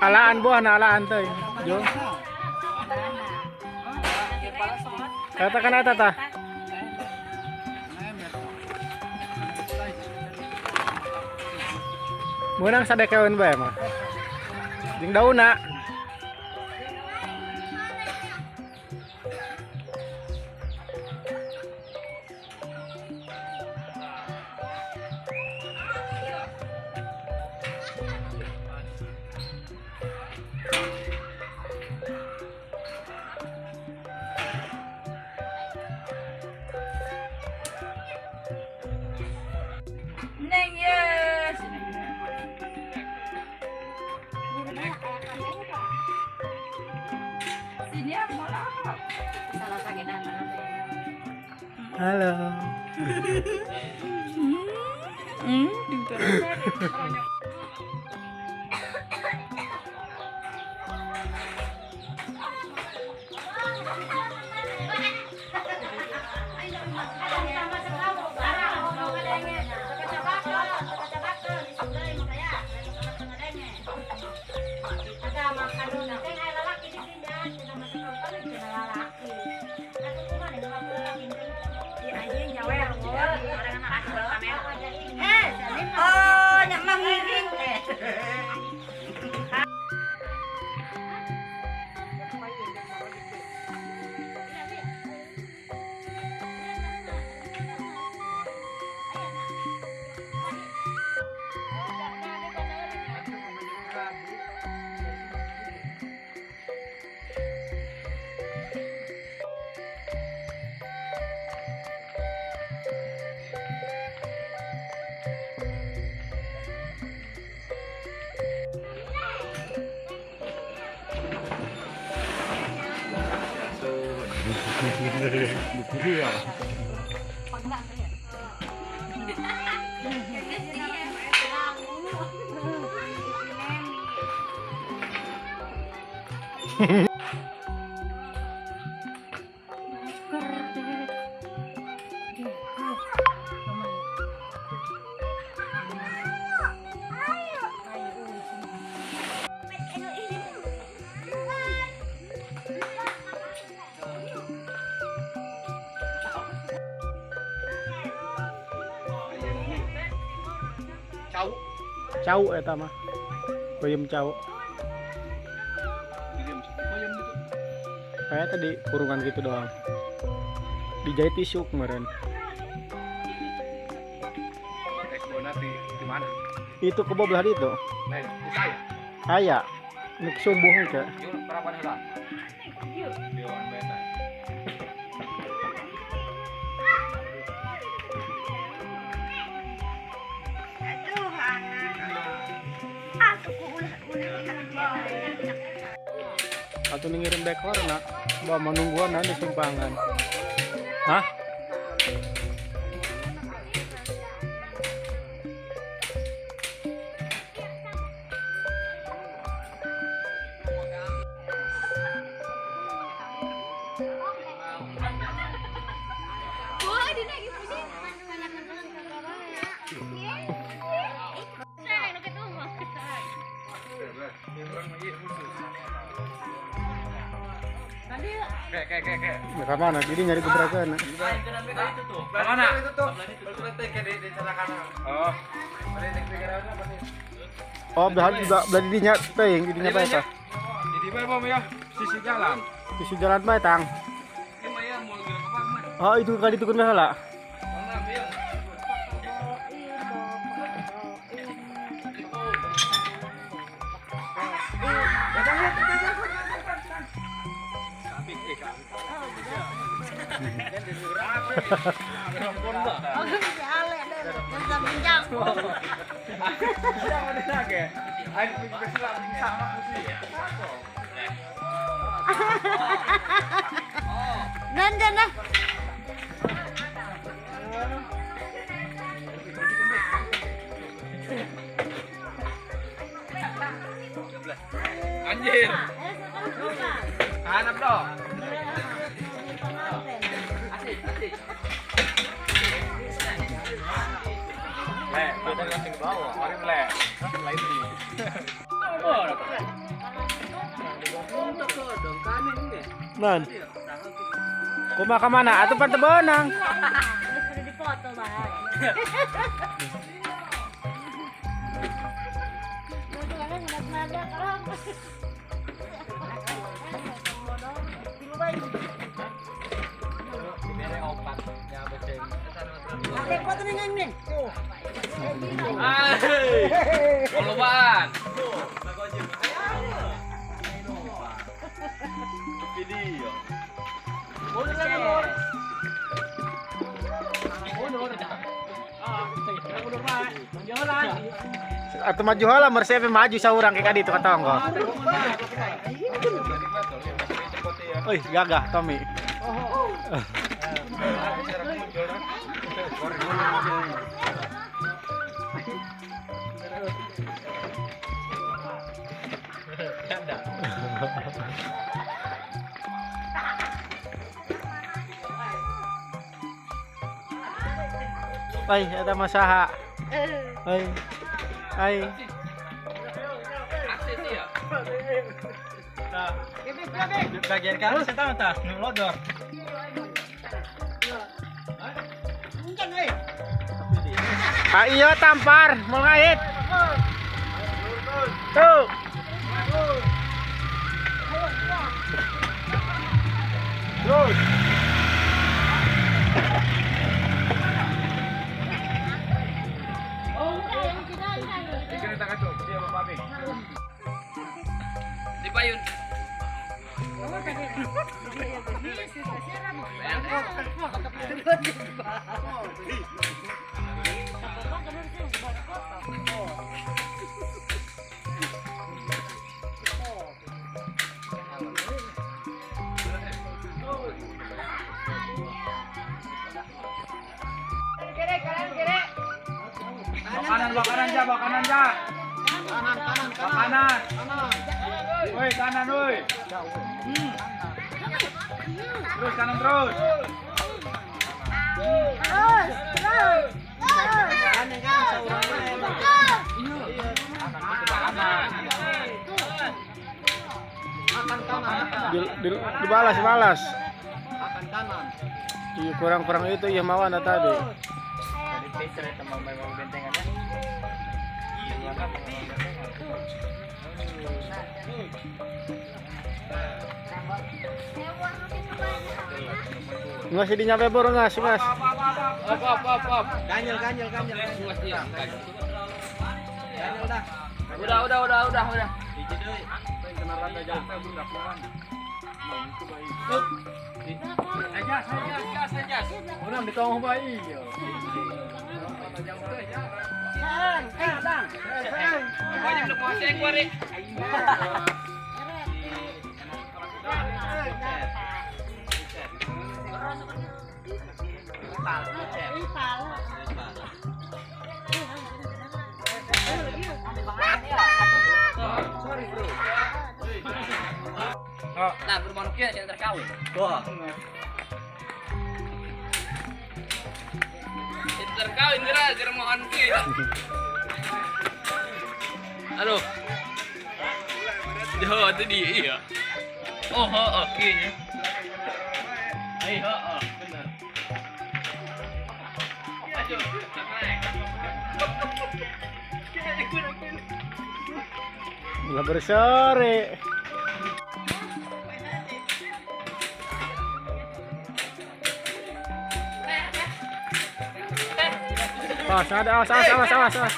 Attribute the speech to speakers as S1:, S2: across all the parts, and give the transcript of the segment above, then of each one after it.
S1: Alaan buah na alaan to. Jo. Katakan ata ta. Munang sa dekeun bae mah. Jeung dauna. Halo. Cau eta mah. Peuyeum cau. Kayak tadi kurungan gitu doang. Dijahit tisu kemarin.
S2: Di mana?
S1: Itu kebo belah itu.
S2: Nah, saya.
S1: Aya. Nuk sumbuh ke. Atau ngirim dekor nak, bawa menungguan nanti simpangan. Hah? Ke mana? Jadi nyari gebrakan.
S2: Mana? Oh.
S1: Oh, belah didinya teuing, didinya bae tah.
S2: Di mana mau ya? Sisi jalan.
S1: Sisi jalan bae tang. Oh, itu kali itu kena heula.
S2: Anjir. Hanap dong. Le, beda langsung ke bawah. Mari le. Lain di.
S1: Man. Kumaha ka mana? Atuh pan teu beunang.
S3: Geus dipoto bae.
S1: Atau maju heula mersep maju saurang ke kaditu ka tonggo. Oi, gagah Tommy. Ay, ada masaha. Ay. Ay.
S4: Bagian kanan saya tahu tah, nu lodor.
S1: Ah iya tampar, mau ngait. Tuh. Terus.
S2: Di payun. Makanan ja, makanan ja. Kanan, kanan, kanan. Woi, kanan woi. Terus kanan terus.
S3: Terus, terus.
S4: Kanan kanan saurang.
S1: Dibalas, balas.
S4: Kanan kanan.
S1: Iya, kurang-kurang itu ya mawan tadi. Nggak sih dinyampe boro nggak sih mas?
S2: Up.
S4: Ganjel. Ganjel dah.
S2: Udah. Jas.
S4: Orang ditong bae iya.
S2: Pokoknya belum mau cek wari.
S4: Sorry bro.
S2: Nah, bermanusia yang terkawin.
S4: Wah.
S2: Terkawin kira kira mau anki. Aduh. Yo, itu dia iya. Oh, oke nya. Ayo, benar. Ayo, naik.
S1: Ulah bersore. Awas, ada, awas, awas, awas, awas, awas.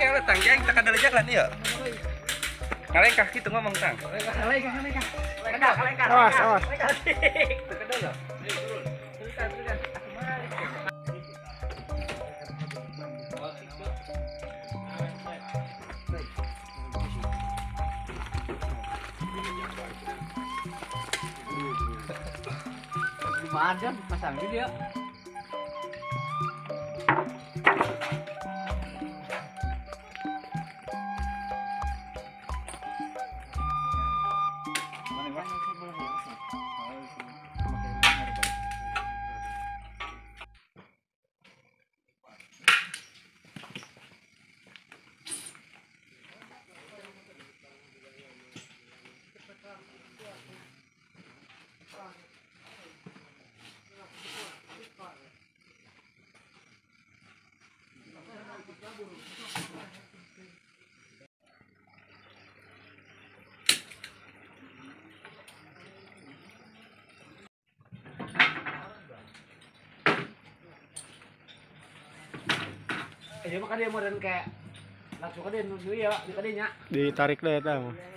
S4: Kayak tang yang tak ada jalan ya. Kalengkah gitu ngomong tang.
S2: Kalengkah, kalengkah. Kalengkah,
S1: Awas, awas.
S2: Lumayan pasang gitu ya.
S1: Iya mah dia modern kayak langsung ke dia nu ya, di kadinya. Ditarik deh eta mah.